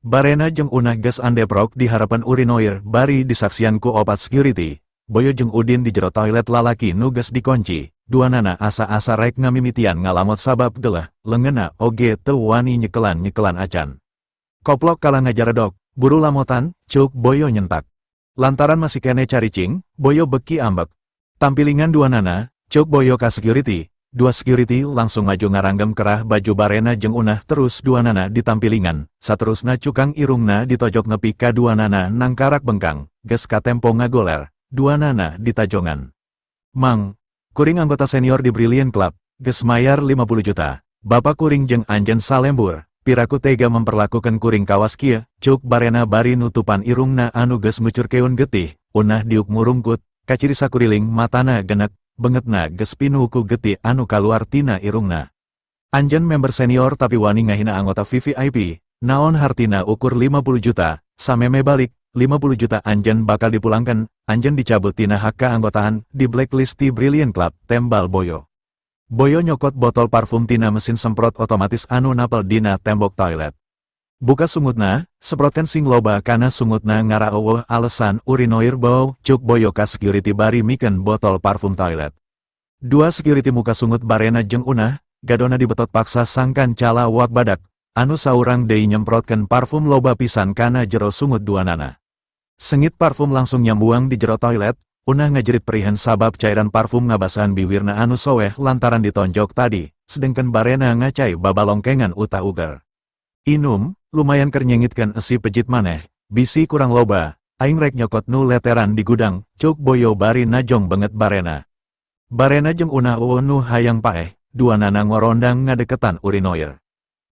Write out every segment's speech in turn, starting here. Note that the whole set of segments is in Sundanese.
Barena jeung Unah geus andeprok di harapan urinoir bari disaksian ku opat security. Boyo jeung Udin di jero toilet lalaki nu geus dikunci, duanana asa-asa rek ngamimitian ngalamot sabab geleh, leungeunna oge teu wani nyekelan-nyekelan acan. "Koplok, kalah ngajaredok, buru lamotan," cuk Boyo nyentak. Lantaran masih keneh caricing, Boyo beki ambek. "Tampilingan duanana," cuk Boyo ka security. Dua security langsung maju ngaranggem kerah baju Barena jeung Unah, terus duanana ditampilingan, saterusna cukang irungna ditojok nepi ka duanana nangkarak bengkang, geus katempo ngagoler, duanana ditajongan. "Mang, kuring anggota senior di Brilliant Club, geus mayar 50 juta. Bapak kuring jeung anjeun salembur, piraku tega memperlakukan kuring kawas kieu?" cuk Barena bari nutupan irungna anu geus ngucurkeun getih. Unah diuk murungkut, kaciri sakuriling matana genek, beungeutna geus pinuh ku getih anu kaluar tina irungna. "Anjeun member senior tapi wani ngahina anggota VVIP, naon hartina ukur 50 juta? Sameme balik, 50 juta anjeun bakal dipulangkan, anjeun dicabut tina hak keanggotaan, di blacklist ti Brilliant Club," tembal Boyo. Boyo nyokot botol parfum tina mesin semprot otomatis anu napel dina tembok toilet. "Buka sungutna, semprotkan sing loba kana sungutna ngarah euweuh alesan urinoir bau," cuk Boyo ka security bari mikeun botol parfum toilet. Dua security muka sungut Barena jeung Unah, gadona dibetot paksa sangkan cala wak badak, anu saurang deui nyemprotkeun parfum loba pisan kana jero sungut duanana. Sengit parfum langsung nyambuang di jero toilet. Unah ngajerit perihan sabab cairan parfum ngabasahan biwirna anu soweh lantaran ditonjok tadi, sedangkan Barena ngacai babalongkengan utah uger. "Inum, lumayan keur nyengitkeun esi pejit maneh, bisi kurang loba, aing rek nyokot nu leteran di gudang," cuk Boyo bari najong beungeut Barena. Barena jeung Unah euweuh nu hayang paeh, duanana ngorondang ngadeketan urinoir.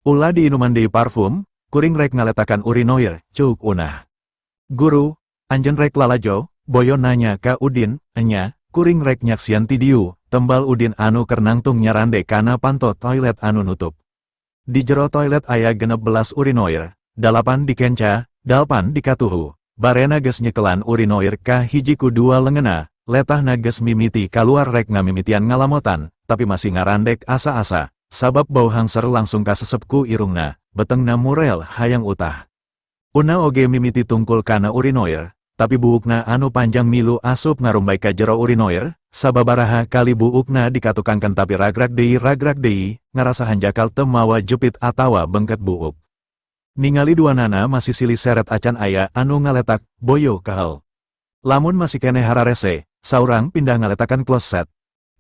"Ulah diinuman deui parfum, kuring rek ngaletakan urinoir," cuk Unah. "Guru, anjeun rek lalajo?" Boyo nanya ka Udin. "Enya, kuring rek nyaksian ti dieu," tembal Udin anu keur nangtung nyarande kana panto toilet anu nutup. Di jero toilet aya 16 urinoir, dalapan dikenca, dalapan dikatuhu. Barena geus nyekelan urinoir ka hiji ku dua leungeunna, letahna geus mimiti kaluar rek ngamimitian ngalamotan, tapi masih ngarandek asa-asa, sabab bau hangser langsung kasesep ku irungna, betengna murel hayang utah. Unah oge mimiti tungkul kana urinoir, tapi buukna anu panjang milu asup ngarumbay ka jero urinoir. Sababaraha kali buukna dikatukangkeun tapi ragrak deui ragrak deui, ngarasa hanjakal teu mawa jepit atawa bengket buuk. Ningali duanana masih silih seret acan aya anu ngaletak, Boyo kahel. Lamun masih keneh hararese, saurang pindah ngaletakan kloset.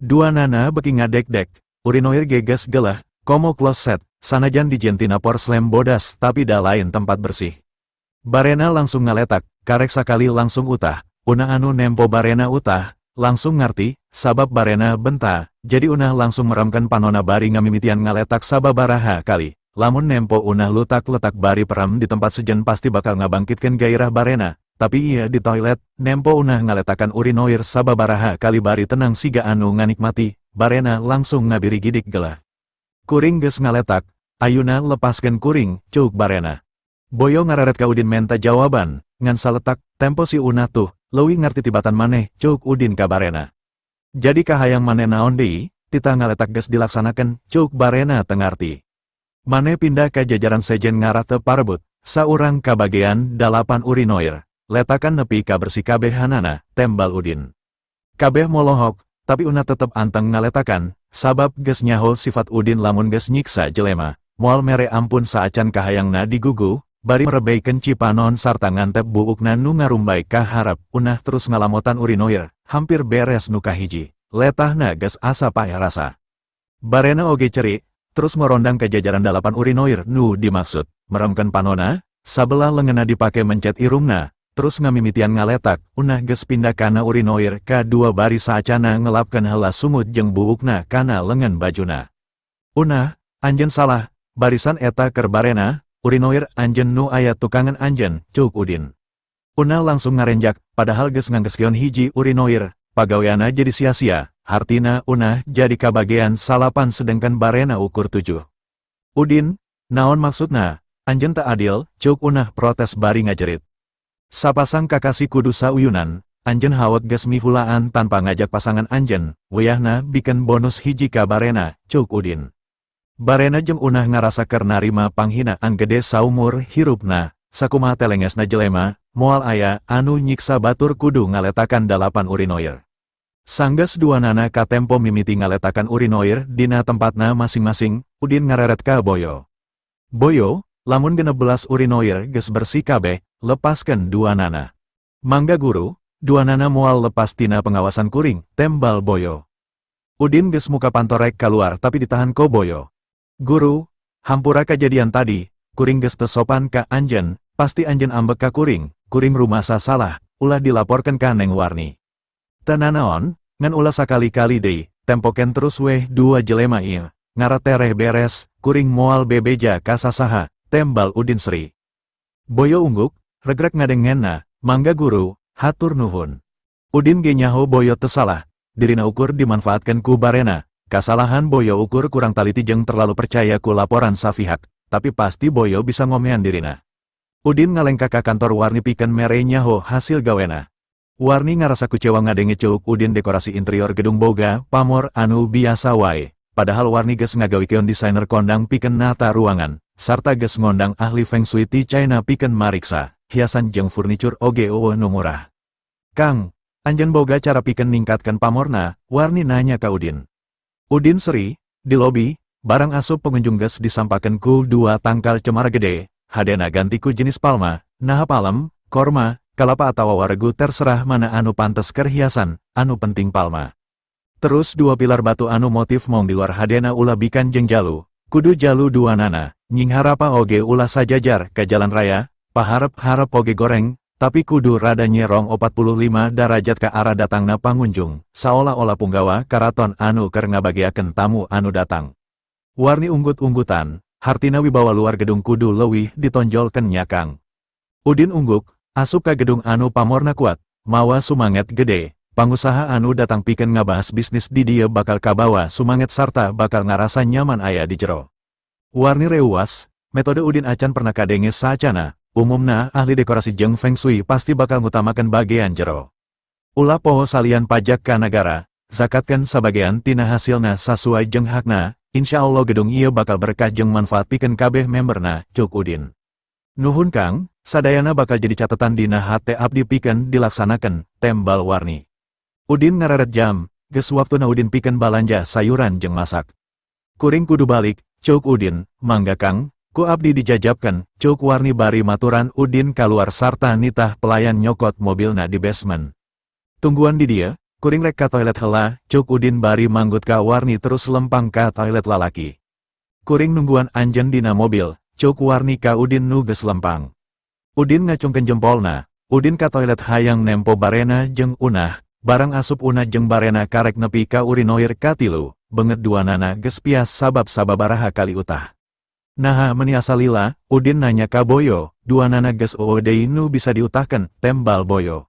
Duanana beki ngadek-dek, urinoir ge geus geleh, komo kloset, sanajan dijieun tina porselen bodas tapi da lain tempat bersih. Barena langsung ngaletak, karek sakali langsung utah. Unah anu nempo Barena utah, langsung ngarti, sabab Barena benta, jadi Unah langsung meremkeun panona bari ngamimitian ngaletak sababaraha kali. Lamun nempo Unah lutak-letak bari perem di tempat sejen pasti bakal ngabangkitkeun gairah Barena, tapi ieu di toilet, nempo Unah ngaletakan urinoir sababaraha kali bari tenang siga anu nganikmati, Barena langsung ngabirigidik gelah. "Kuring geus ngaletak, ayuna lepaskeun kuring," cuk Barena. Boyo ngararet ka Udin menta jawaban, "Ngan saletak, tempo si Unah tuh, leuwih ngarti tibatan maneh," cuk Udin ka Barena. "Jadi kahayang maneh naon deui, titah ngaletak geus dilaksanakeun," cuk Barena teu ngarti. "Maneh pindah ka jajaran sejen ngarah teu parebut, saurang kabagean dalapan urinoir, letakan nepi ka bersih kabehanana," tembal Udin. Kabeh molohok, tapi Unah tetep anteng ngaletakan, sabab geus nyaho sifat Udin lamun geus nyiksa jelema, moal mere ampun saacan kahayangna digugu. Bari merebeykeun cipanon sarta ngantep buukna nu ngarumbay ka harap, Unah terus ngalamotan urinoir, hampir beres nu kahiji. Letahna geus asa paeh rasa. Barena oge cerik, terus ngorondang ke jajaran dalapan urinoir nu dimaksud, meremkeun panona, sabelah leungeunna dipake mencet irungna, terus ngamimitian ngaletak. Unah geus pindah kana urinoir ka dua bari saacana ngelapkeun heula sungut jeung buukna kana lengan bajuna. "Unah, anjeun salah, barisan eta keur Barena, urinoir anjeun nu aya tukangan anjeun," cuk Udin. Unah langsung ngarenjak, padahal geus nganggeskeun hiji urinoir, pagaweana jadi sia-sia, hartina Unah jadi kabagean salapan sedengkeun Barena ukur 7. "Udin, naon maksudna? Anjeun teu adil," cuk Unah protes bari ngajerit. "Sapasang kakasih kudu sauyunan, anjeun hawak geus mihulaan tanpa ngajak pasangan anjeun, wayahna bikeun bonus hiji ka Barena," cuk Udin. Barena jeung Unah ngarasa keur narima panghinaan gede saumur hirupna, sakumaha telengesna jelema, moal aya anu nyiksa batur kudu ngaletakan dalapan urinoir. Sanggeus duanana katempo mimiti ngaletakan urinoir dina tempatna masing-masing, Udin ngareret ka Boyo. "Boyo, lamun 16 urinoir geus bersih kabeh, lepaskeun duanana." "Mangga, Guru, duanana moal lepas tina pengawasan kuring," tembal Boyo. Udin geus muka panto rek kaluar, tapi ditahan ku Boyo. "Guru, hampura kejadian tadi, kuring geus teu sopan ka anjeun, pasti anjeun ambek ka kuring, kuring rumasa salah, ulah dilaporkan ka Neng Warni." "Teu nanaon, ngan ulah sakali-kali deui, tempokeun terus weh dua jelema ieu, ngara tereh beres, kuring moal bebeja ka sasaha," tembal Udin seri. Boyo ungguk, regrek ngadengenna, "Mangga, Guru, hatur nuhun." Udin ge nyaho Boyo teu salah, dirina ukur dimanfaatkan ku Barena, kasalahan Boyo ukur kurang taliti jeung terlalu percaya ku laporan safihak, tapi pasti Boyo bisa ngomean dirina. Udin ngalengkah ka kantor Warni pikeun mere nyaho hasil gawena. Warni ngarasa kucewa ngadenge ceuk Udin dekorasi interior gedung boga pamor anu biasa wae. Padahal Warni geus ngagawikeun desainer kondang pikeun nata ruangan, sarta geus ngondang ahli feng shui ti China pikeun mariksa, hiasan jeung furniture oge euweuh nu murah. "Kang, anjeun boga cara pikeun ningkatkeun pamorna?" Warni nanya ka Udin. Udin seri, di lobi, barang asup pengunjung geus disampakeun ku dua tangkal cemara gede, hadena ganti ku jenis palma, naha palem, korma, kalapa atawa waregu, terserah mana anu pantes keur hiasan, anu penting palma. Terus dua pilar batu anu motif maung di luar hadena ulah bikan jeung jalu, kudu jalu duanana, nyingharapa oge ulah sajajar ke jalan raya, paharep-harep oge goreng, tapi kudu rada nyerong 45 derajat ke arah datangna pangunjung, seolah-olah punggawa karaton anu keur ngabageakeun tamu anu datang. Warni unggut-unggutan, "Hartina wibawa luar gedung kudu leuwih ditonjolkeun nya, Kang." Udin ungguk, asup ka gedung anu pamorna kuat, mawa sumanget gede, pangusaha anu datang pikeun ngabahas bisnis di dieu bakal kabawa sumanget sarta bakal ngarasa nyaman aya di jero. Warni reuwas, metode Udin acan pernah kadenge saacana, umumna ahli dekorasi jeung feng shui pasti bakal ngutamakan bagian jero. "Ulah poho salian pajak ka nagara, zakatkan sabagian tina hasilna sasuai jeung hakna, insya Allah gedung ieu bakal berkah jeung manfaat pikeun kabeh memberna," cuk Udin. "Nuhun, Kang, sadayana bakal jadi catatan dina hate abdi pikeun dilaksanakan," tembal Warni. Udin ngareret jam, geus waktuna Udin pikeun balanja sayuran jeung masak. "Kuring kudu balik," cuk Udin. "Mangga, Kang, ku abdi dijajabkan," cuk Warni bari maturan Udin kaluar sarta nitah pelayan nyokot mobilna di basement. "Tungguan di dieu, kuring rek ka toilet heula," cuk Udin bari manggut ka Warni terus lempang ka toilet lalaki. "Kuring nungguan anjeun dina mobil," cuk Warni ka Udin nu geus lempang. Udin ngacungkeun jempolna, Udin ka toilet hayang nempo Barena jeung Unah, barang asup Unah jeung Barena karek nepi ka urinoir katilu, beungeut duanana geus pias sabab sababaraha kali utah. "Naha meni asa lila?" Udin nanya ka Boyo. "Duanana geus euweuh deui nu bisa diutahkeun," tembal Boyo.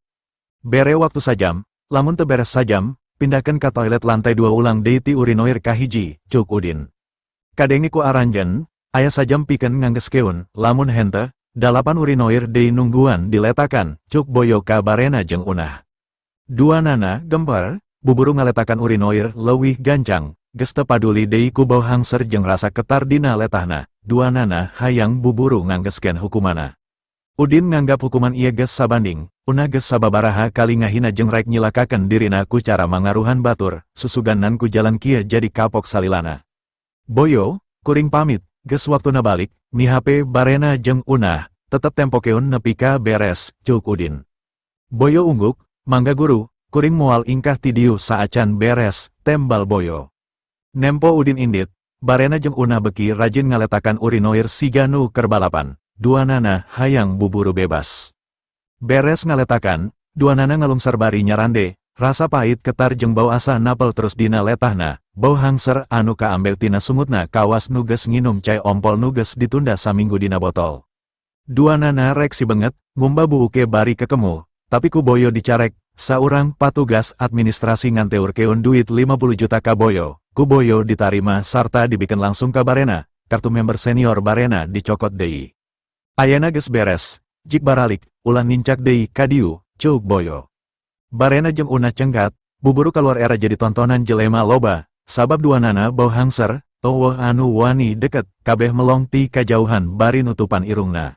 "Bere waktu sajam, lamun teu beres sajam, pindahkeun ka toilet lantai dua, ulang deui ti urinoir kahiji," cuk Udin. "Kadenge ku aranjeun, aya sajam pikeun nganggeuskeun, lamun henteu, dalapan urinoir deui nungguan diletakan," cuk Boyo ka Barena jeung Unah. Duanana gemper, buburu ngaletakan urinoir leuwih gancang, geus teu paduli deui ku bau hangser jeung rasa ketar dina letahna, duanana hayang buburu nganggeuskeun hukumanna. Udin nganggap hukuman ieu geus sabanding, Unah geus sababaraha kali ngahina jeung rek nyilakakeun dirina ku cara mangaruhan batur, susuganan ku jalan kieu jadi kapok salilana. "Boyo, kuring pamit, geus waktuna balik, mihape Barena jeung Unah, tetep tempokeun nepi ka beres," cuk Udin. Boyo ungguk, "Mangga, Guru, kuring moal ingkah ti dieu saacan beres," tembal Boyo. Nempo Udin indit, Barena jeung Unah beki rajin ngaletakan urinoir siga nu keur balapan, duanana hayang buburu bebas. Beres ngaletakan, duanana ngalungsar bari nyarande, rasa pahit ketar jeung bau asa napel terus dina letahna, bau hangser anu kaambel tina sungutna kawas nu geus nginum cai ompol nu geus ditunda saminggu dina botol. Duanana rek sibenget, ngumba buuke bari kekemu, tapi ku Boyo dicarek, saurang patugas administrasi nganteurkeun duit 50 juta ka Boyo, ku Boyo ditarima sarta dibikeun langsung ka Barena, kartu member senior Barena dicokot deui. "Ayana geus beres, jik baralik, ulah nincak deui ka dieu," cuk Boyo. Barena jeung Unah cengkat, buburu keluar era jadi tontonan jelema loba, sabab duanana bau hangser, Euweuh anu wani deket, kabeh melong ti kajauhan bari nutupan irungna.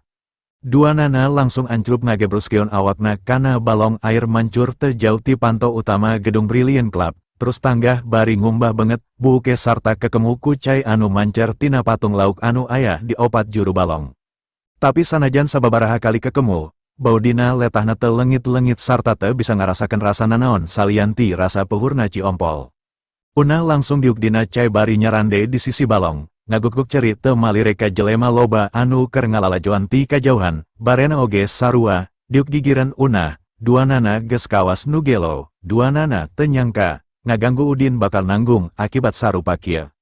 Duanana langsung ancrub ngagebruskeun awakna kana balong air mancur teu jauh ti panto utama gedung Brilliant Club, terus tanggah bari ngumbah banget, buuke sarta kekemu ku cai anu mancer tina patung lauk anu aya di opat juru balong. Tapi sanajan sababaraha kali kekemu, bau dina letahna teu leungit-leungit sarta teu bisa ngarasakeun rasa nanaon salian ti rasa peuhurna ciompol. Unah langsung diuk dina cai bari nyarande di sisi balong, ngaguk-guk ceri teu malire ka jelema loba anu keur ngalalajoan ti kajauhan, barena oge sarua, diuk gigiran Unah, duanana geus kawas nu gelo, duanana teu nyangka, ngaganggu Udin bakal nanggung akibat sarupa kieu.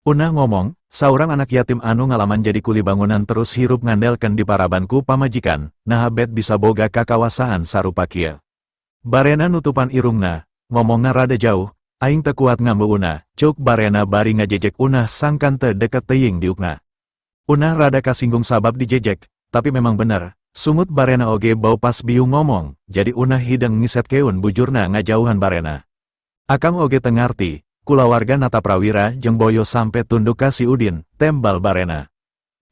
Unah ngomong, saurang anak yatim anu ngalaman jadi kuli bangunan terus hirup ngandelkeun diparaban ku pamajikan, naha bet bisa boga kakawasaan sarupa kieu. Barena nutupan irungna, ngomongna rada jauh, aing teu kuat ngambeuna, ceuk barena bari ngajejek Unah sangkan teu deket teuing diukna. Unah rada kasinggung sabab dijejek, tapi memang bener, sungut barena oge bau pas biung ngomong, jadi Unah hideng ngisetkeun bujurna ngajauhan barena. Akang oge teu ngarti, kulawarga Nataprawira jeung Boyo sampe tunduk ka si Udin, tembal barena.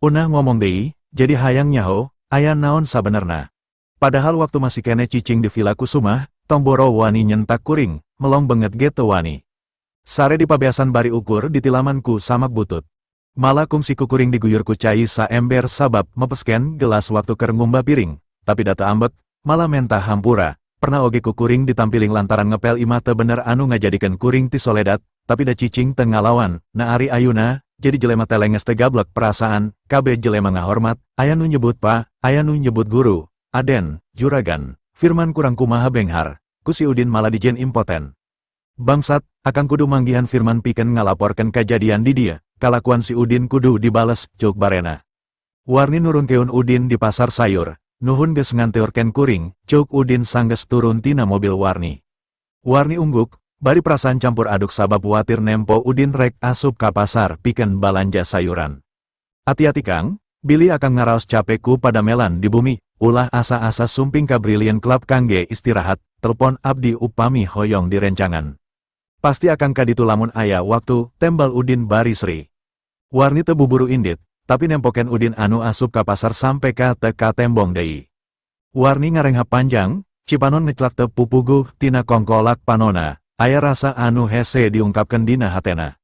Unah ngomong deui, jadi hayang nyaho, aya naon sabenerna. Padahal waktu masih keneh cicing di Villa Kusuma, tong boro wani nyentak kuring, melong banget ge teu wani. Sare di pabeasan bari ukur ditilaman ku samak butut. Malah kungsi kukuring diguyur ku cai saember sabab mepesken gelas waktu keur ngumbah piring, tapi da teu ambek, malah menta hampura. Pernah oge kukuring ditampiling lantaran ngepel imah teu bener anu ngajadikeun kuring tisoledat, tapi da cicing teu ngalawan, nah ari ayuna, jadi jelema telenges teu gablek perasaan, kabeh jelema ngahormat, aya nu nyebut pa, aya nu nyebut guru, aden, juragan, Firman kurang kumaha benghar, ku si Udin malah dijieun impoten. Bangsat, akang kudu manggihan Firman pikeun ngalaporkeun kajadian di dieu, kalakuan si Udin kudu dibales, ceuk barena. Warni nurunkeun Udin di pasar sayur, nuhun geus nganteurkeun kuring, ceuk Udin sanggeus turun tina mobil Warni. Warni ungguk, bari perasaan campur aduk sabab watir nempo Udin rek asup ka pasar pikeun balanja sayuran. Ati-ati Kang, bilih akang ngaraos cape ku padamelan di bumi, ulah asa-asa sumping ka Brilliant Club kangge istirahat, telepon abdi upami hoyong direncangan. Pasti akang kaditu lamun aya waktu, tembal Udin bari seri. Warni teu buburu indit, tapi nempoken Udin anu asup ka pasar sampe ka teu katembong deui. Warni ngarenghap panjang, cipanon ngeclak teu pupuguh tina kongkolak panona, aya rasa anu hese diungkapkeun dina hatena.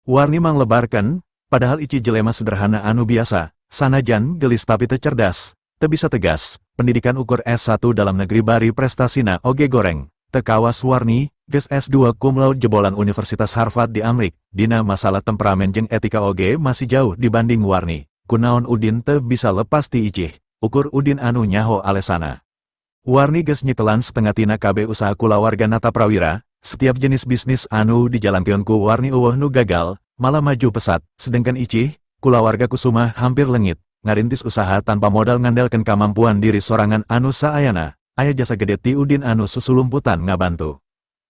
Warni manglebarkeun, padahal Ici jelema sederhana anu biasa, sanajan gelis tapi teu cerdas, teu bisa tegas, pendidikan ukur S1 dalam negeri bari prestasina oge goreng, teu kawas Warni, geus S2 cum laude jebolan Universitas Harvard di Amrik, dina masalah temperamen jeung etika oge masih jauh dibanding Warni, kunaon Udin teu bisa lepas ti Icih, ukur Udin anu nyaho alesana. Warni geus nyekelan setengah tina kabeh usaha kulawarga Nataprawira, setiap jenis bisnis anu dijalankeun ku Warni euweuh nu gagal, malah maju pesat, sedengkeun Icih, kulawarga Kusuma hampir leungit, ngarintis usaha tanpa modal ngandelkeun kamampuan diri sorangan anu saayana, aya jasa gede ti Udin anu susulumputan ngabantu.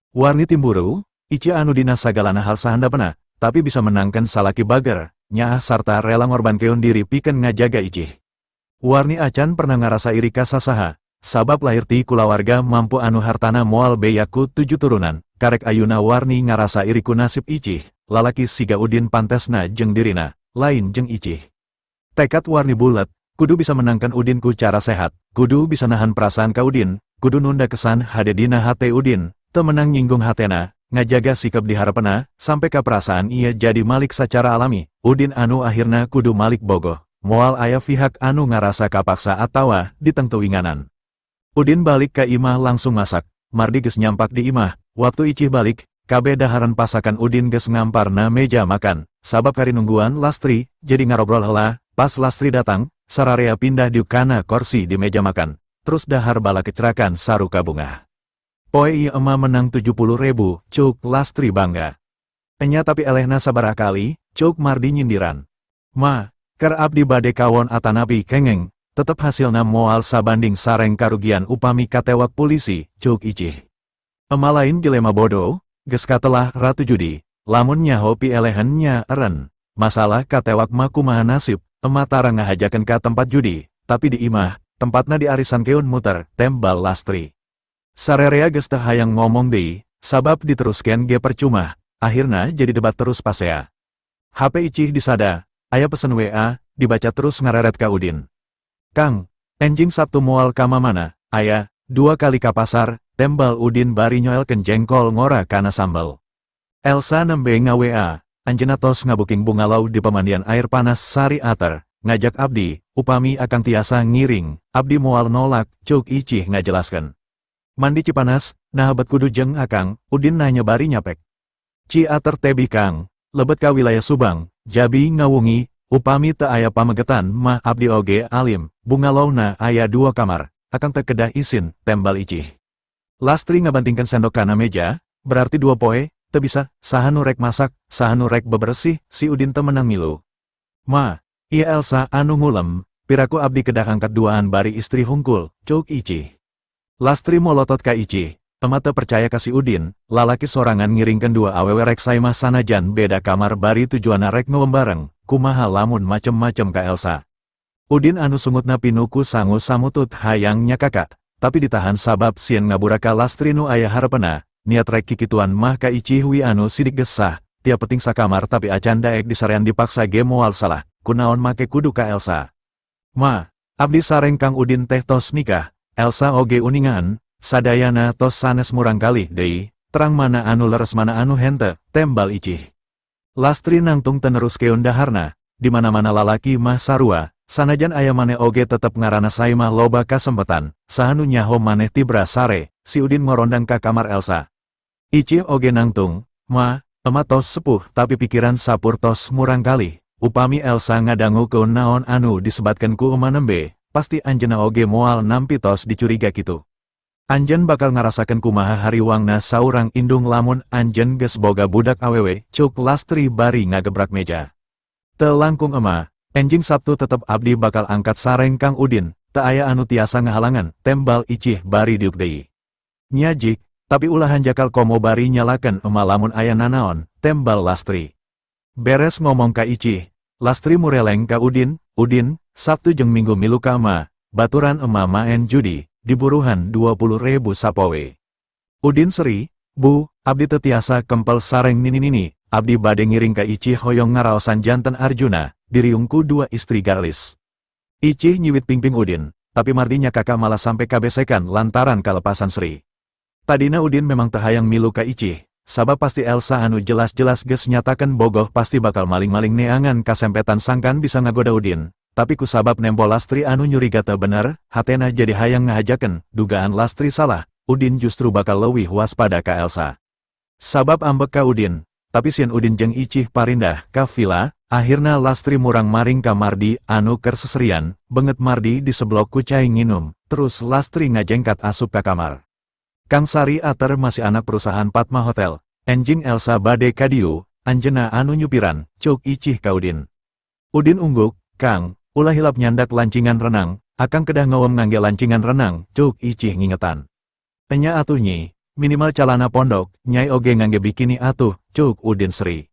Warni timburu, Ici anu dina sagalana hal sahandapna, tapi bisa menangkan salaki bager, nyaah sarta rela ngorbankeun diri pikeun ngajaga Icih. Warni acan pernah ngarasa iri ka sasaha, sabab lahir ti kulawarga mampu anu hartana moal beya ku tujuh turunan, karek ayuna Warni ngarasa iri ku nasib Icih, lalaki siga Udin pantesna jeung dirina, lain jeung Icih. Tekad Warni bulet, kudu bisa menangkan Udin ku cara sehat, kudu bisa nahan perasaan ka Udin, kudu nunda kesan hade dina hate Udin, teu menang nyinggung hatena, ngajaga sikap diharapena, sampai ka perasaan ia jadi malik secara alami, Udin anu akhirna kudu malik bogoh, moal aya pihak anu ngarasa kapaksa atawa ditengteuinganan. Udin balik ka imah langsung masak, Mardi geus nyampak di imah, waktu Icih balik, kabeh daharan pasakan Udin geus ngampar na meja makan, sabab kari nungguan Lastri, jadi ngarobrol heula, pas Lastri datang, sararea pindah diuk kana korsi di meja makan, terus dahar bala kecerakan saruka bungah. Poe ieu ema menang 70 ribu, ceuk Lastri bangga. Enya tapi elehna sabaraha kali, ceuk Mardi nyindiran. Ma, ker abdi bade kawon atanapi kengeng, tetep hasilna moal sabanding sareng karugian upami katewak polisi, ceuk Icih. Ema lain jelema bodoh, geus katelah ratu judi, lamun nyaho pielehen nya eren. Masalah katewak mah kumaha nasib, ema tara ngahajakeun ka tempat judi, tapi di imah, tempatna di arisan keun muter, tembal Lastri. Sarerea geus teu hayang ngomong deui, sabab diteruskeun ge percuma, akhirna jadi debat terus pasea. HP Icih disada, aya pesen WA, dibaca terus ngareret ka Udin. "Kang, enjing Sabtu moal ka mamana?" "Aya, dua kali ka pasar," tembal Udin bari nyoelkeun jengkol ngora kana sambel. Elsa nembe nga-WA, anjeunna tos ngabuking bungalow di pemandian air panas Sari Ater, ngajak abdi, upami akang tiasa ngiring, abdi moal nolak, cuk Icih ngajelaskeun. "Mandi Cipanas, naha bet kudu jeng akang?" Udin nanya bari nyapek. "Ciater tebih, Kang, lebet ka wilayah Subang, jabi ngawungi, upami teu aya pamegetan mah abdi oge alim, bungalowna aya dua kamar, akang teu kedah isin," tembal Icih. Lastri ngabantingkeun sendok kana meja, "Berarti 2 poe, teu bisa, saha nu rek masak, saha nu rek bebersih, si Udin teu menang milu." "Ma, ieu Elsa anu ngulem, piraku abdi kedah angkat duaan bari istri hungkul," cuk Icih. Lastri molotot ka Icih, "Ema teu percaya ka si Udin, lalaki sorangan ngiringkeun dua awewe rek saimah sanajan beda kamar bari tujuanna rek ngeueum bareng, kumaha lamun macem-macem ka Elsa?" Udin anu sungutna pinuh ku sangu samutut hayang nyakakak, tapi ditahan sabab sieun ngabura ka Lastri nu aya harepena, niat rek kikituan mah ka Icih wi anu sidik gesah, tiap peting sakamar tapi acan daek disarean dipaksa ge moal salah, kunaon make kudu ka Elsa. "Ma, abdi sareng Kang Udin teh tos nikah, Elsa oge uningaan, sadayana tos sanes murangkalih deui, terang mana anu leres mana anu henteu," tembal Icih. Lastri nangtung teu neruskeun daharna, "Di mana-mana lalaki mah sarua, sanajan aya maneh oge tetep ngarana saimah loba kasempetan, saha nu nyaho maneh tibra sare, si Udin ngorondang ka kamar Elsa." Icih oge nangtung, "Ma, ema tos sepuh tapi pikiran sapur tos murangkalih, upami Elsa ngadangukeun naon anu disebatkeun ku ema nembe, pasti anjeunna oge moal nampi tos dicuriga kitu. Anjeun bakal ngarasakeun kumaha hariwangna saurang indung lamun anjeun geus boga budak awewe," cuk Lastri bari ngagebrak meja. "Teu langkung ema, enjing Sabtu tetep abdi bakal angkat sareng Kang Udin, teu aya anu tiasa ngahalangan," tembal Icih bari diuk deui. "Nya jik, tapi ulah hanjakal komo bari nyalakeun ema lamun aya nanaon," tembal Lastri. Beres ngomong ka Icih, Lastri mureleng ka Udin, "Udin, Sabtu jeung Minggu milu ka ema, baturan ema maen judi, diburuhan 20 ribu sapoe." Udin seri, "Bu, abdi teu tiasa kempel sareng nini-nini, abdi bade ngiring ka Icih hoyong ngaraosan janten Arjuna, diriung ku dua istri garlis." Icih nyiwit pingping Udin, tapi mardinya kakak malah sampai kabesekan lantaran kalepasan seri. Tadina Udin memang teu hayang milu ka Icih, sabab pasti Elsa anu jelas-jelas geus nyatakan bogoh pasti bakal maling-maling neangan kasempetan sangkan bisa ngagoda Udin, tapi ku sabab nempo Lastri anu nyuriga teu bener, hatena jadi hayang ngahajakeun, dugaan Lastri salah, Udin justru bakal leuwih waspada ka Elsa. Sabab ambek ka Udin, tapi sieun Udin jeung Icih parindah ka villa, akhirna Lastri murang-maring ka Mardi anu keur seserian, beungeut Mardi diseblok ku cai nginum, terus Lastri ngajengkat asup ka kamar. "Kang, Sari Ater masih anak perusahaan Padma Hotel, enjing Elsa bade kadieu, anjeunna anu nyupiran," cuk Icih ka Udin. Udin ungguk, "Kang, ulah hilap nyandak lancingan renang, akang kedah ngeueum ngangge lancingan renang," cuk Icih ngingetan. "Enya atuh nyi, minimal calana pondok, nyai oge ngangge bikini atuh," cuk Udin seri.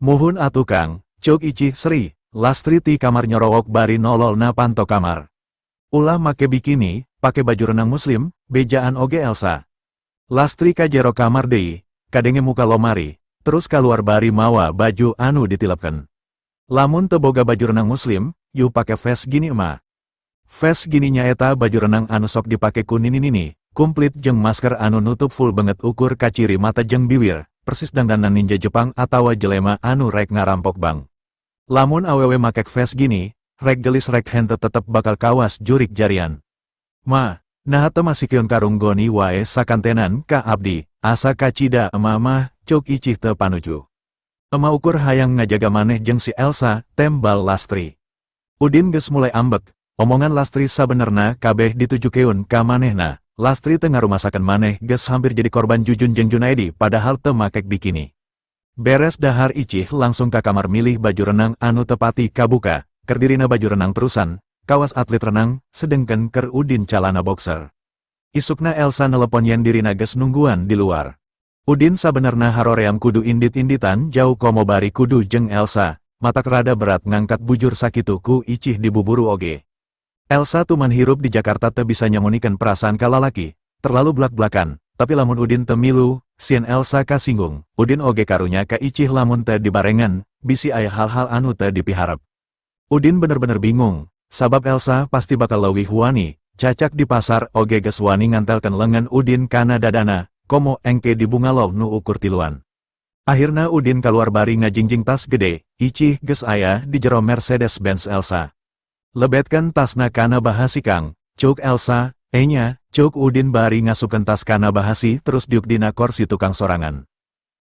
"Muhun atuh Kang," cuk Icih seri. Lastri ti kamar nyorowok bari nololna panto kamar. "Ulah make bikini, pake baju renang muslim, bejaan oge Elsa." Lastri ka jero kamar deui, kadenge muka lomari, terus kaluar bari mawa baju anu ditilepkeun. "Lamun teu boga baju renang muslim, yuk pake vest gini ema." Vest gini nyaeta baju renang anu sok dipake ku nini-nini, kumplit jeung masker anu nutup full beungeut ukur kaciri mata jeung biwir, persis dangdanan ninja Jepang atawa jelema anu rek ngarampok bank. Lamun awewe makek vest gini, rek gelis rek henteu tetep bakal kawas jurik jarian. "Ma, naha teu masihkeun karung goni wae sakantenan ka abdi, asa kacida ema mah," cuk Icih teu panuju. "Ema ukur hayang ngajaga maneh jeung si Elsa," tembal Lastri. Udin geus mulai ambek, omongan Lastri sabenerna kabeh ditujukeun ka manehna, "Lastri teu ngarumasakeun maneh geus hampir jadi korban Jujun jeung Junaedi padahal teu makek bikini." Beres dahar Icih langsung ka kamar milih baju renang anu teu pati kabuka, keur dirina baju renang terusan, kawas atlet renang, sedengkeun keur Udin calana boxer. Isukna Elsa nelepon yen dirina geus nungguan di luar. Udin sabenerna haroream kudu indit-inditan jauh komo bari kudu jeung Elsa, matak rada berat ngangkat bujur sakitu ku Icih dibuburu oge. Elsa tuman hirup di Jakarta teu bisa nyamunikeun perasaan ka lalaki, terlalu blak-blakan, Tapi lamun Udin teu milu, sieun Elsa kasinggung. Udin oge karunya ka Icih lamun teu dibarengan, bisi aya hal-hal anu teu dipiharep. Udin bener-bener bingung, sabab Elsa pasti bakal leuwih wani, cacak di pasar oge geus wani ngantelkeun lengan Udin kana dadana, komo engke di bungalow nu ukur tiluan. Akhirna Udin kaluar bari ngajingjing tas gede, Icih geus aya di jero Mercedes-Benz Elsa. "Lebetkeun tasna kana bahasi, Kang," ceuk Elsa. "Enya," ceuk Udin bari ngasupkeun tas kana bahasi terus diuk dina korsi tukang sorangan.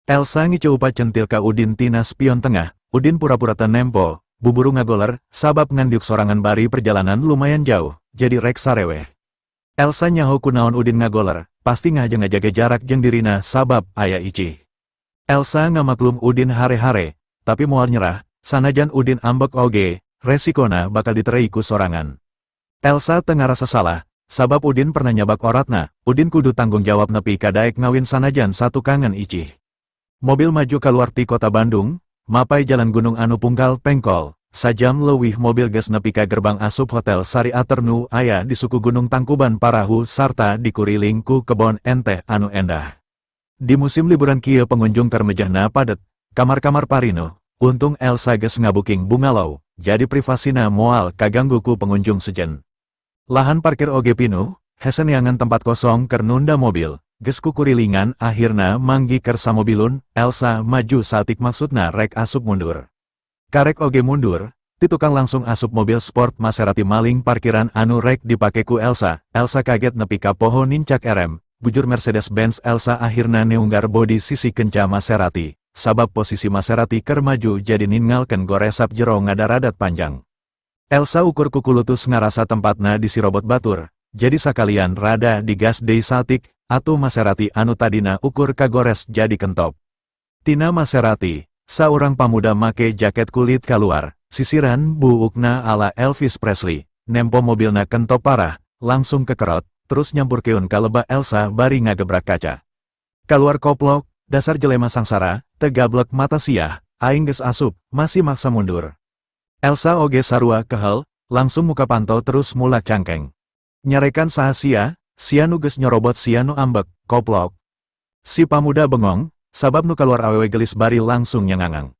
Elsa ngiceupa centil ka Udin tina spion tengah. Udin pura-pura teu nempo, buburu ngagoler, sabab ngan diuk sorangan bari perjalanan lumayan jauh, jadi rek sareweh. Elsa nyaho kunaon Udin ngagoler, pasti ngaja ngajaga jarak jeung dirina sabab aya Icih. Elsa ngamaklum Udin hare-hare, tapi moal nyerah, sanajan Udin ambek oge, resikona bakal diterei ku sorangan. Elsa teu ngarasa salah, sabab Udin pernah nyabak oratna. Udin kudu tanggung jawab nepi ka daek ngawin sanajan satukangan Icih. Mobil maju keluar ti kota Bandung, mapai jalan gunung anu pungkal pengkol. Sajam leuwih mobil geus nepi ka gerbang asup Hotel Sari Ater nu aya di suku Gunung Tangkuban Parahu sarta dikuriling ku kebon enteh anu endah. Di musim liburan kieu pengunjung keur mejahna padet, kamar-kamar parinuh. Untung Elsa geus ngabuking bungalow, jadi privasina moal kaganggu ku pengunjung sejen. Lahan parkir oge pinuh, hese neangan tempat kosong keur nunda mobil. Geus kukurilingan akhirna manggih keur samobilun. Elsa maju saeutik, maksudna rek asup mundur. Karek oge mundur, ti tukang langsung asup mobil sport Maserati maling parkiran anu rek dipake ku Elsa. Elsa kaget nepi ka poho nincak erem, bujur Mercedes-Benz Elsa akhirna neunggar bodi sisi kenca Maserati, sabab posisi Maserati keur maju jadi ningalkeun goresap jero ngadaradat panjang. Elsa ukur kukulutus ngarasa tempatna disirobot batur, jadi sakalian rada digas deui saeutik, atuh Maserati anu tadina ukur kagores jadi kentop. Tina Maserati, saurang pamuda make jaket kulit kaluar, sisiran buukna ala Elvis Presley, nempo mobilna kentop parah, langsung kekerot, terus nyampurkeun ka lebah Elsa bari ngagebrak kaca. "Kaluar, koplok, dasar jelema sangsara, teu gablek mata sia, aing geus asup, masih maksa mundur." Elsa oge sarua kehel, langsung muka panto terus mulak cangkeng. "Nyarekan saha sia? Sia nu geus nyorobot, sia nu ambek, koplok." Si pamuda bengong, sabab nu kaluar awewe gelis bari langsung nyangangang.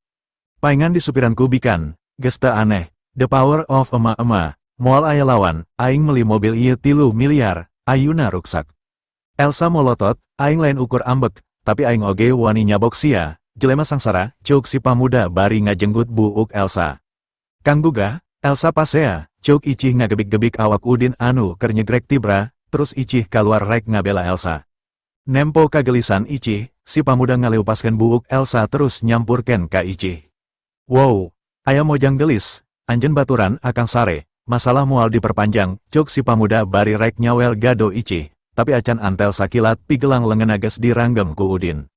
"Paengan disupiran ku bikan, geus teu aneh, the power of ema-ema, moal aya lawan, aing meli mobil ieu 3 miliar, ayuna ruksak." Elsa molotot, "Aing lain ukur ambek, tapi aing oge wani nyabok sia, jelema sangsara," ceuk si pamuda bari ngajenggut buuk Elsa. "Kang Gugah, Elsa pasea," ceuk Icih ngagebik-gebik awak Udin anu keur nyegrek tibra, terus Icih kaluar rek ngabela Elsa. Nempo kagelisan Icih, si pamuda ngaleupaskeun buuk Elsa terus nyampurkeun ka Icih. "Wow, aya mojang gelis, anjeun baturan akang sare, masalah moal diperpanjang," ceuk si pamuda bari rek nyawel gado Icih, tapi acan antel sakilat pigelang leungeunna geus diranggem ku Udin.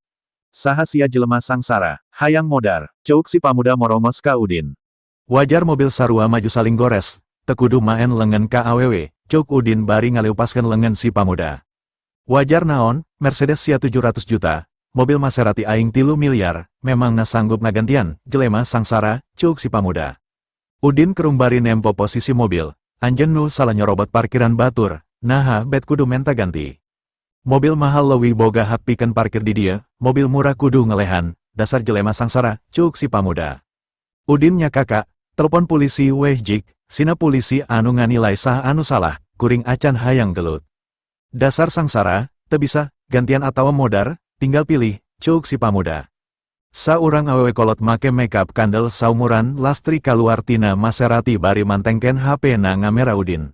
"Saha sia, jelema sangsara, hayang modar?" ceuk si pamuda morongos ka Udin. "Wajar mobil sarua maju saling gores, teu kudu maen lengan ka awewe," ceuk Udin bari ngaleupaskeun lengan si pamuda. "Wajar naon, Mercedes sia 700 juta, mobil Maserati aing 3 miliar, memangna sanggup ngagantian, jelema sangsara?" ceuk si pamuda. Udin kerung bari nempo posisi mobil, "Anjeun nu salah nyorobot parkiran batur, naha bet kudu menta ganti. Mobil mahal leuwih boga hak pikeun parkir di dieu, mobil murah kudu ngelehan, dasar jelema sangsara," ceuk si pamuda. Udin nyakakak, "Telepon polisi weh jik, sina polisi anu nganilai saha anu salah, kuring acan hayang gelut." "Dasar sangsara, teu bisa, gantian atawa modar, tinggal pilih," ceuk si pamuda. Saurang awewe kolot make makeup kandel saumuran Lastri kaluar tina Maserati bari mantengken HP na ngamera Udin.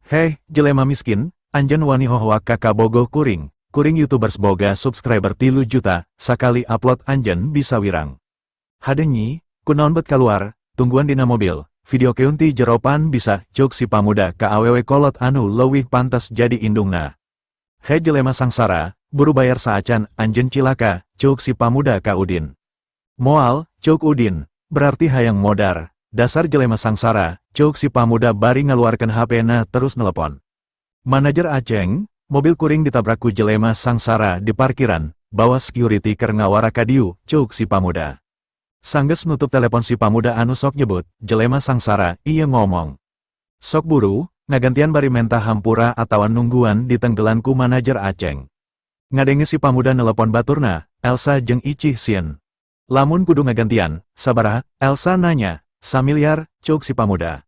"Heh, jelema miskin, anjeun wani hohoak ka kabogoh kuring? Kuring youtubers boga subscriber 3 juta, sakali upload anjeun bisa wirang. Hade nyi, kunaon bet kaluar, tungguan dina mobil, videokeun ti jero pan bisa," ceuk si pamuda ka awewe kolot anu leuwih pantes jadi indungna. "He, jelema sangsara, buru bayar saacan anjeun cilaka," ceuk si pamuda ka Udin. "Moal," ceuk Udin. "Berarti hayang modar, dasar jelema sangsara," ceuk si pamuda bari ngaluarkeun HP-na terus nelepon. "Manajer Aceng, mobil kuring ditabrak ku jelema sangsara di parkiran, bawa security keur ngawara ka dieu," ceuk si pamuda. Sanggeus nutup telepon si pamuda anu sok nyebut jelema sangsara, ieu ngomong. "Sok buru, ngagantian bari menta hampura atawa nungguan ditenggelan ku manajer Aceng." Ngadenge si pamuda nelepon baturna, Elsa jeung Icih sieun. Lamun kudu ngagantian, sabaraha? Elsa nanya. Samiliar, ceuk si pamuda.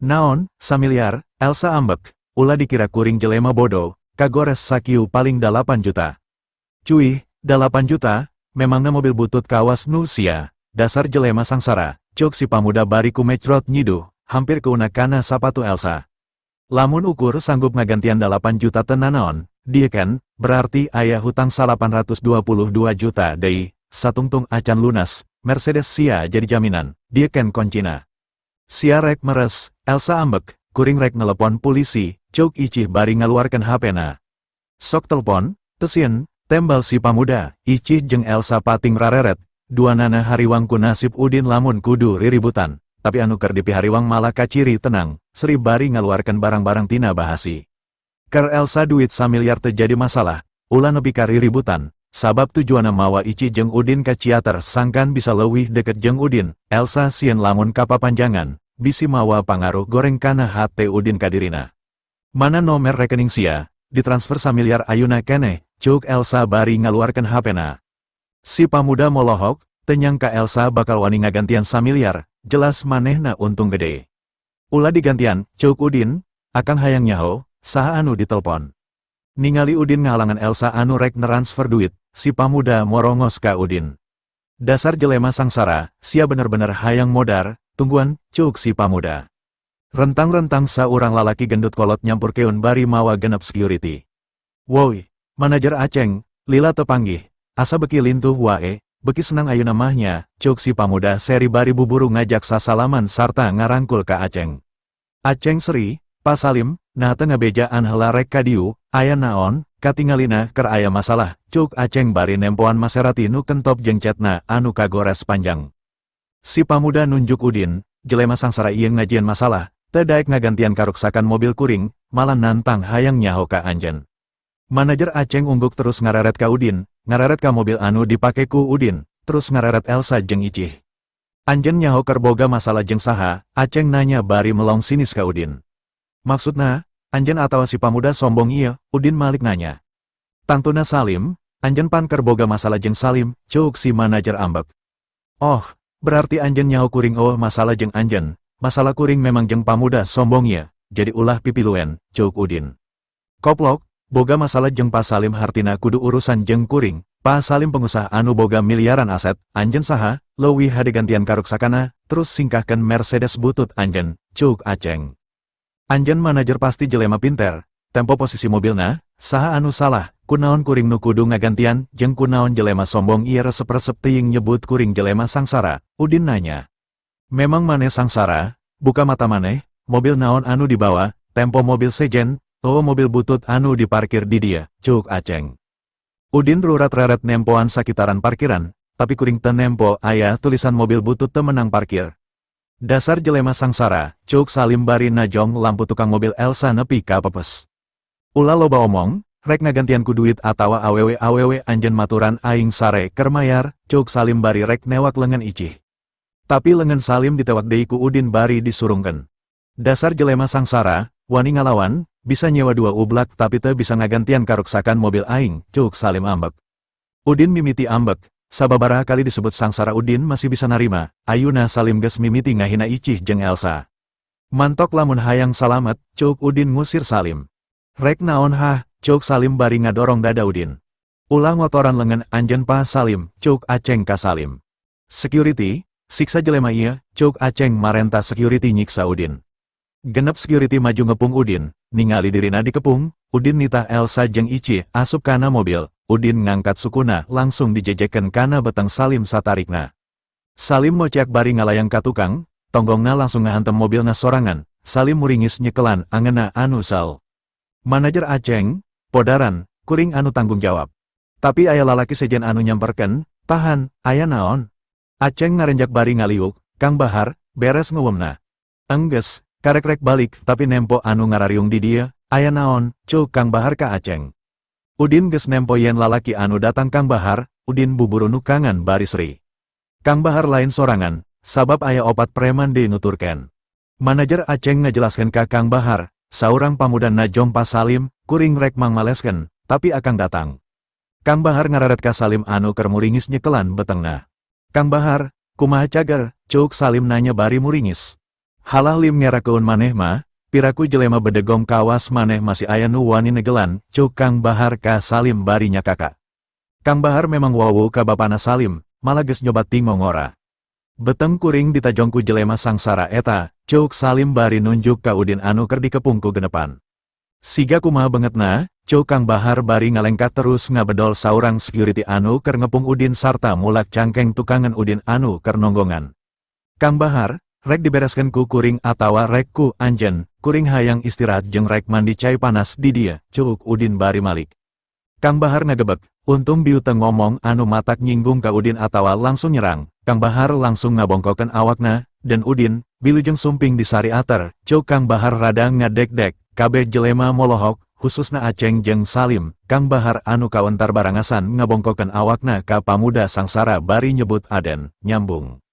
Naon, samiliar? Elsa ambek. Ulah dikira kuring jelema bodoh, kagores sakieu paling 8 juta. Cuih, 8 juta, memangna mobil butut kawas nu sia, dasar jelema sangsara, ceuk si pamuda bari kumecrot nyiduh, hampir keuna kana sapatu Elsa. Lamun ukur sanggup ngagantian 8 juta teu nanaon, dia kan, berarti aya hutang 822 juta deui, satungtung acan lunas, Mercedes sia jadi jaminan, dia kan koncina. Sia rek meres? Elsa ambek. Kuring rek nelepon polisi, ceuk Icih bari ngaluarkeun HP-na. Sok telepon, teu sieun, tembal si pamuda. Icih jeung Elsa pating rareret, duanana hariwang ku nasib Udin lamun kudu riributan, tapi anu keur dipihariwang malah kaciri tenang, seri bari ngaluarkeun barang-barang tina bahasi. Keur Elsa duit samiliar teu jadi masalah, ulah nepi ka riributan, sabab tujuanna mawa Icih jeung Udin ka ciater sangkan bisa leuwih deket jeung Udin. Elsa sieun lamun kapapanjangan, bisi mawa pangaruh goreng kana hate Udin kadirina. Mana nomer rekening sia, ditransfer samiliar ayuna keneh, ceuk Elsa bari ngaluarkeun HP-na. Si pamuda molohok, teu nyangka Elsa bakal wani ngagantian samiliar, jelas manehna untung gede. Ulah digantian, ceuk Udin, akang hayang nyaho, saha anu ditelpon. Ningali Udin ngahalangan Elsa anu rek transfer duit, si pamuda morongos ka Udin. Dasar jelema sangsara, sia bener-bener hayang modar, tungguan, ceuk si pamuda. Rentang-rentang saurang lalaki gendut kolot nyampurkeun bari mawa genep security. Woi, manajer Aceng, lila teu panggih, asa beki lintuh wae, beki senang ayuna mah nya, ceuk si pamuda seri bari buburu ngajak sasalaman sarta ngarangkul ka Aceng. Aceng seri, Pak Salim, naha teu ngabejaan heula rek ka dieu, aya naon? Katingalina keur aya masalah, ceuk Aceng bari nempoan Maserati nu kentop jeung cetna anu kagores panjang. Si pamuda nunjuk Udin, jelema sangsara ieu ngajieun masalah, teu daek ngagantian karuksakan mobil kuring, malah nantang hayang nyaho ka anjeun. Manajer Aceng ungguk terus ngareret ka Udin, ngareret ka mobil anu dipake ku Udin, terus ngareret Elsa jeung Icih. Anjeun nyaho keur boga masalah jeung saha? Aceng nanya bari melong sinis ka Udin. Maksudna, anjeun atawa si pamuda sombong ieu? Udin malik nanya. Tangtuna Salim, anjeun pan keur boga masalah jeung Salim, ceuk si manajer ambek. Oh, berarti anjeun nyaho kuring oh masalah jeung anjeun, masalah kuring memang jeung pamuda sombong ieu, jadi ulah pipiluen, ceuk Udin. Koplok, boga masalah jeung Pa Salim hartina kudu urusan jeung kuring. Pa Salim pengusaha anu boga miliaran aset, anjeun saha? Leuwih hade gantian karuksakana, terus singkahkeun Mercedes butut anjeun, ceuk Aceng. Anjeun manajer pasti jelema pinter, tempo posisi mobilna, saha anu salah, kunaon kuring nu kudu ngagantian, jeung kunaon jelema sombong ieu resep-resep teuing nyebut kuring jelema sangsara? Udin nanya. Memang maneh sangsara, buka mata maneh, mobil naon anu dibawa, tempo mobil sejen, oh mobil butut anu diparkir di dieu, ceuk Aceng. Udin rurat-reret nempoan sakitaran parkiran, tapi kuring teu nempo aya tulisan mobil butut teu menang parkir. Dasar jelema sangsara, ceuk Salim bari najong lampu tukang mobil Elsa nepi ka pepes. Ulah loba omong, rek ngagantian ku duit atawa awewe awewe anjeun maturan aing sare keur mayar, ceuk Salim bari rek newak lengan Icih. Tapi lengan Salim ditewak deui ku Udin bari disurungkeun. Dasar jelema sangsara, wani ngalawan, bisa nyewa dua ublak tapi teu bisa ngagantian karuksakan mobil aing, ceuk Salim ambek. Udin mimiti ambek, sababaraha kali disebut sangsara Udin masih bisa narima, ayuna Salim geus mimiti ngahina Icih jeung Elsa. Mantok lamun hayang salamet, ceuk Udin ngusir Salim. Rek naon hah? Ceuk Salim bari ngadorong dada Udin. Ulah ngotoran lengan anjeun Pa Salim, ceuk Aceng ka Salim. Security, siksa jelema ieu, ceuk Aceng marenta security nyiksa Udin. Genep security maju ngepung Udin, ningali dirina dikepung, Udin nitah Elsa jeung Icih asup kana mobil. Udin ngangkat sukuna langsung dijejekeun kana beteng Salim satarikna. Salim mocek bari ngalayang ka tukang, tonggongna langsung ngahantem mobilna sorangan. Salim muringis nyekelan angeuna anu sal. Manajer Aceng, podaran, kuring anu tanggung jawab. Tapi aya lalaki sejen anu nyamperken, tahan, aya naon? Aceng ngarenjak bari ngaliuk, Kang Bahar, beres ngeuweumna. Engges, karek rek balik tapi nempo anu ngarariung di dieu, aya naon? Ceuk Kang Bahar ka Aceng. Udin geus nempo yen lalaki anu datang Kang Bahar, Udin buburu nukangan bari seri. Kang Bahar lain sorangan, sabab aya opat preman deui nuturkeun. Manajer Aceng ngajelaskeun ka Kang Bahar, saurang pamuda najong Pa Salim, kuring rek mangmaleskeun, tapi akang datang. Kang Bahar ngararet ka Salim anu keur muringis nyekelan betengna. "Kang Bahar, kumaha cager?" ceuk Salim nanya bari muringis. "Halah Lim, ngerakeun maneh mah, piraku jelema bedegong kawas maneh masih aya nu wani negelan," ceuk Kang Bahar ka Salim bari nyakaka. Kang Bahar memang wawu ka bapana Salim, malah geus nyoba tingo ngora. "Beteng kuring ditajong ku jelema sangsara eta," ceuk Salim bari nunjuk ka Udin anu keur dikepung ku genepan. "Siga kumaha bengetna?" ceuk Kang Bahar bari ngalengkah terus ngabedol saurang security anu keur ngepung Udin sarta mulak cangkeng tukangan Udin anu keur nonggongan. "Kang Bahar, rek dibereskeun ku kuring atawa rek ku anjeun? Kuring hayang istirahat jeung rek mandi cai panas di dieu," ceuk Udin bari malik. Kang Bahar ngagebek, untung bieu teu ngomong anu matak nyinggung ka Udin atawa langsung nyerang. Kang Bahar langsung ngabongkokeun awakna, "Den Udin, wilujeng sumping di Sari Ater," ceuk Kang Bahar rada ngadek-dek, kabeh jelema molohok, khususna Aceng jeung Salim. Kang Bahar anu kawentar barangasan ngabongkokeun awakna ka pamuda sangsara bari nyebut "Aden", nyambung.